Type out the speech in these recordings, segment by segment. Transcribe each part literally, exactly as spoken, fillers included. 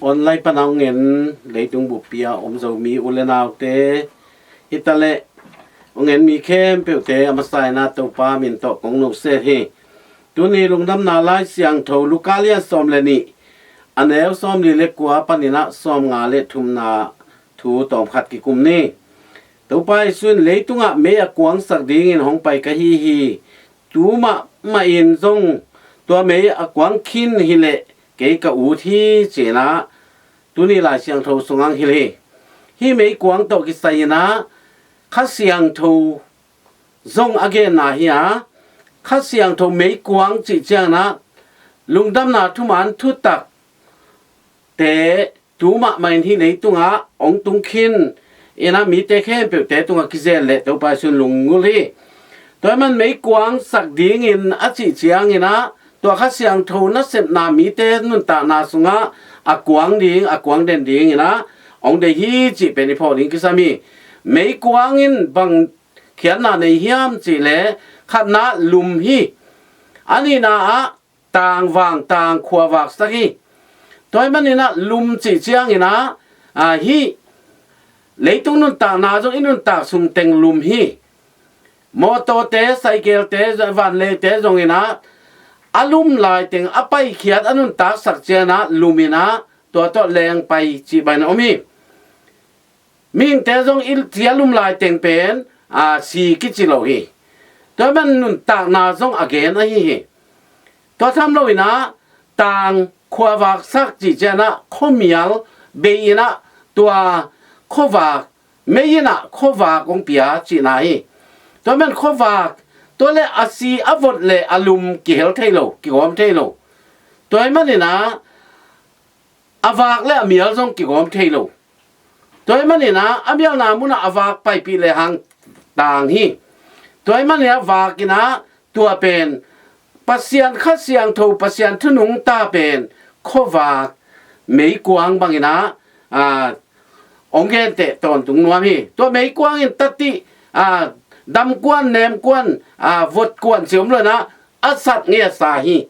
Online pana hong en leitung buppi a om Zomi u le naute, hi taleh hong en mi khempeuhte a masa in ah Topa min tawh kong nusia hi. Tuni Lungdamna Lai Siangtho Luka lian sawm le nih, a neu sawmli le kua panin ah sawmnga le thumna thu tawmkhat kikum ni. Topa Jesu in, "Leitungah mei a kuangsak dingin hong pai ka hi hi. Tu mahmah in zong tua mei a kuang khin hileh kei ka ut hi," ci-in ah tuni Lai Siangtho sungah hong hilh hi. Hih meikuang tawh kisai in ah Kha Siangtho zong a genna hi a, Kha Siangtho meikuang cih ciangin ah lungdamna thuman thutakte tu mahmah in hih leitungah hong tung khin in ah mite khempeuhte tungah kizel leh Topa Jesu in lunggulh hi. Tua ahih man meikuang sak dingin a cih ciangin ah tua Kha Siangtho nasepna mite nuntakna sungah a kuang ding, a kuang den dingin ah hong deih hi cih pen i phawk ding kisam hi. Meikuang in bang khiatna nei hiam cih leh, khatna lum hi. A nihna ah tangvang, tangkhua vaksak hi. Tua ahih manin ah lum cih ciangin ah, a, hih leitung nuntakna zong i nuntak sung teng lum hi. Mawtawte, saikelte, vanleite zongin ah a lum laiteng a paikhiat a nuntaksak ciangin ah lum in ah tua tawh leng pai cih bangin a om hi. Mihingte zong i ci a lum laiteng pen, a, si kici lo hi. Tua ahih man nuntakna zong a gen ahi hi. Tua tham loin ah tangkhua vaksak cih ciangin ah khuamial bei in ah tua khuavak, mei in ah khuavak hong pia cihna hi. Tua ahih man khuavak, tua leh a si a vot leh a lum kihel thei lo, kigawm thei lo. Tua ahih manin ah a vak le a mial zong kigawm thei lo. Tua ahih manin ah a mialna munah a vak paipih lehang tang hi. Tua ahih manin ah vak in ah tua pen Pasian Kha Siangtho, Pasian thu nungta pen khuavak meikuang bangin ah, a, hong genteh tawntung nuam hi. Tua meikuang in tatih, a, damkuan, nemkuan, a, votkuan ci om lo in ah a sat ngei a sa hi.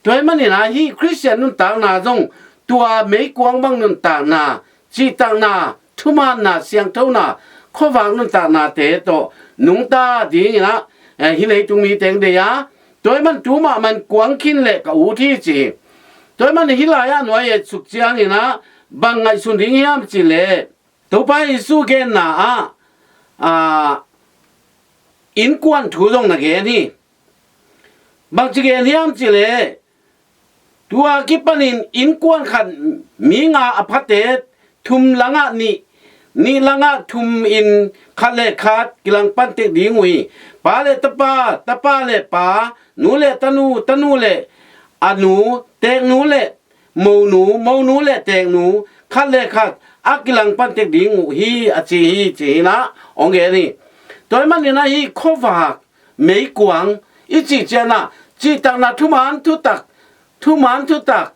Tua ahih manin ah hih Khristian nuntakna zong tua meikuang bang nuntakna, cihtakna, thumaanna, siangthona, khuavak nuntaknate tawh nungta dingin ah, eh, hih leitung mite hong deih a, tua ahih man tu mahmah in kuang khin leh ka ut hi ci hi. Tua ahih man hih lai-ah nuai et suk ciangin ah bang ngaihsun ding hiam cih leh, Topa Jesu genna ah, a, innkuan thu zong na gen hi. Bangci gen hiam cih leh, tua kipanin innkuan khat mi nga a phate, thum langah nih, nih langah thum in khat le khat kilangpan tek ding uh hi. Pa le tapa, tapa le pa, nu le tanu, tanu le a nu, teeknu le monu, monu le teeknu, khat le khat a kilangpan tek ding uh hi, a ci hi, ci hi in ah hong gen hi. Tua ahih manin ah hih khuavak meikuang i cih ciangin ah cihtakna thuman thutak, thuman thutak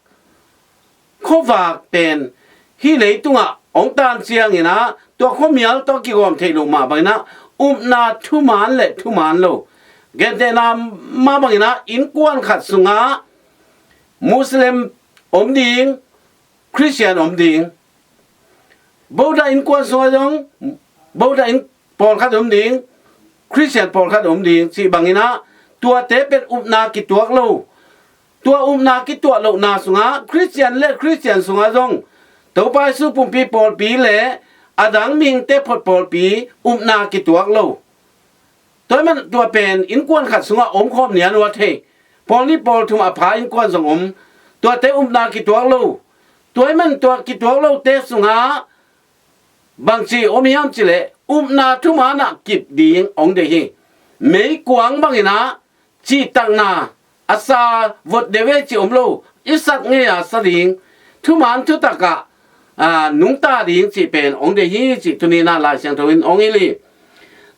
khuavak pen hih leitungah hong tan ciangin ah tua khuamial tawh kigawm theih loh mah bangin ah upna thuman le thuman lo. Gentehna mah bangin ah innkuan khat sungah Muslim om ding, Khristian om ding, Buddha innkuan sungah zong Buddha inn pawlkhat om ding, Khristian pawlkhat om ding cih bangin ah tuate pen upna kituak lo. Tua upna kituak lohna sungah Khristian le Khristian sungah zong Topa Jesu pumpi pawlpi le a dang mihingte phot pawlpi upna kituak lo. Tua ahih man tua pen innkuan khat sungah omkhawm nia nuam thei. Pawl nih pawl thum a pha innkuan zong om. Tuate upna kituak lo. Tua ahih man tua kituak lote sungah bangci om hiam cih leh, upna thuman ah kip ding hong deih hi. Meikuang bangin ah cihtakna a sa vot deuh e cih om lo. I sat ngei a sa ding, thuman thutak ah, a, nungta ding cih pen hong deih hi cih tuni in ah Lai Siangtho in hong hilh hi.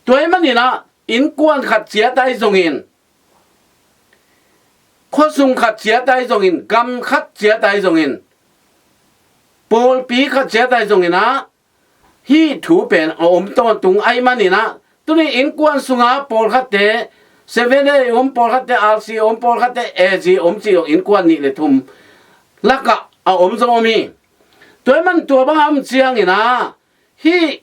Tua ahih manin ah innkuan khat ciat ahi zongin, khuasung khat ciat ahi zongin, gam khat ciat ahi zongin, pawlpi khat ciat ahi zongin ah hih thu pen a om tawntung ahih manin ah, tuni innkuan sungah pawlkhatte Seven Day om, pawlkhatte R C om, pawlkhatte A G om cih innkuan nih le thum lakah a om zong om hi. Tua ahih man tua bang a om ciangin ah hih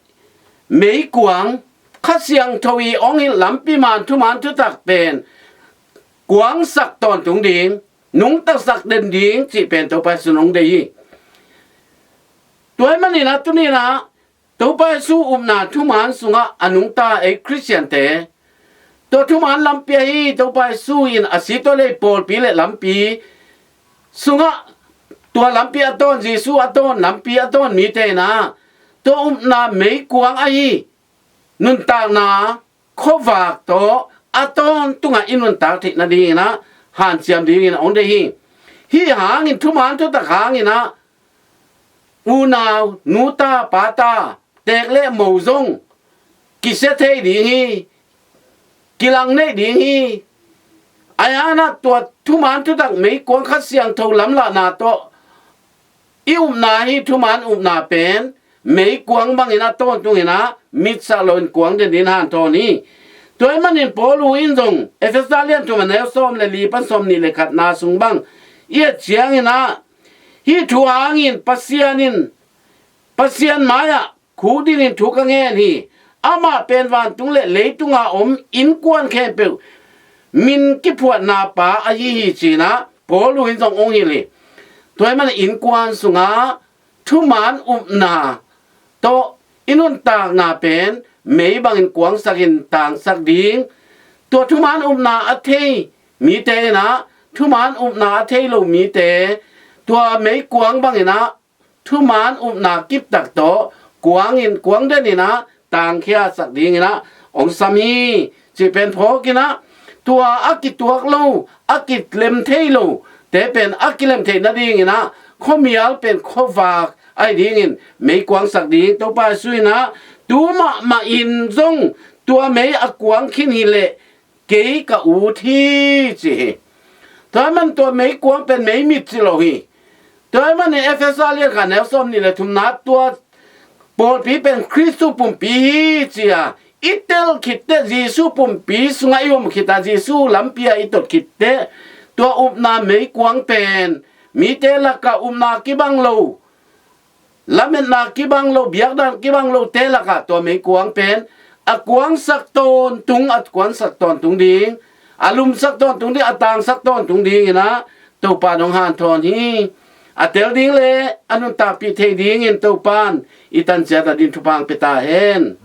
meikuang Kha Siangtho i ong in lampi man thuman thutak pen kuangsak tawntung ding, nungtasak den ding cih pen Topa Jesu in ong deih hi. Tua ahih manin ah tuni-in ah Topa Jesu upna thuman sungah a nungta ei Khristiante, tua thuman lampi ahi Topa Jesu in a si tawh lei pawlpi le lampi sungah tua lampi a tawn, Jesu a tawn, lampi a tawn mite in ah tua upna meikuang ahi nuntakna khuavak tawh a tawntungah i nuntak theih nadingin ah hanciam dingin ong deih hi. Hih hangin thuman thutak hangin ah unau, nuta, pata, teek le mo zong kisia thei ding hi, kilang neih ding hi. Ahi hangin ah tua thuman thutak meikuang Kha Siangtho lamlahna tawh i upna hi, thuman upna pen meikuang bangin a tawntungin ah mitsak loin kuang den dingin hanthawn hi. Tua ahih manin Paul in zong Efesa lian thum a neu sawm le li pan sawmnih le khatna sung bang i et ciangin ah, hih thu hangin Pasian in, Pasian mai-ah khukdinin thu ka ngen hi. Amah pen vantung le leitunga om innkuan khempeuh min kiphuatna pa ahi hi, ci-in ah Paul in zong ong hilh hi. Tua ahih manin innkuan sungah thuman upna tawh i nuntakna pen mei bangin kuangsakin tangsak ding. Tua thuman upna a thei mite in ah, thuman upna a thei lo mite, tua meikuang bangin ah thuman upna kiptak tawh kuangin, kuang denin ah tangkhiasak dingin ah ong sam hi, cih pen phawkin ah, tua a kituak lo, a kilem thei lo te pen a kilem theih nadingin ah khuamial pen khuavak ahi dingin meikuangsak ding. Topa Jesu in ah, tu mahmah in zong tua mei a kuang khin hileh kei ka ut hi, ci hi. Tua ahih man tua meikuang pen meimit ci lo hi. Tua ahih manin Efesa lian khat neu sawmnih le thumna, tua pawlpi pen Khristu pumpi hi, ci-a i tel khitteh, Jesu pumpi sungah i om khit a, Jesu lampi-a i tot khitteh, tua upna meikuang pen mite lakah upna kibang lo, lametna kibang lo, biakdan kibang lote lakah tua meikuang pen a kuangsak tawntung, a kuangsak tawntung ding, a lumsak tawntung ding, a tangsak tawntung dingin ah Topa in ong hanthawn hi. A tel ding le a nuntakpih thei dingin Topa in i tan ciat a ding thupha ong pia ta hen.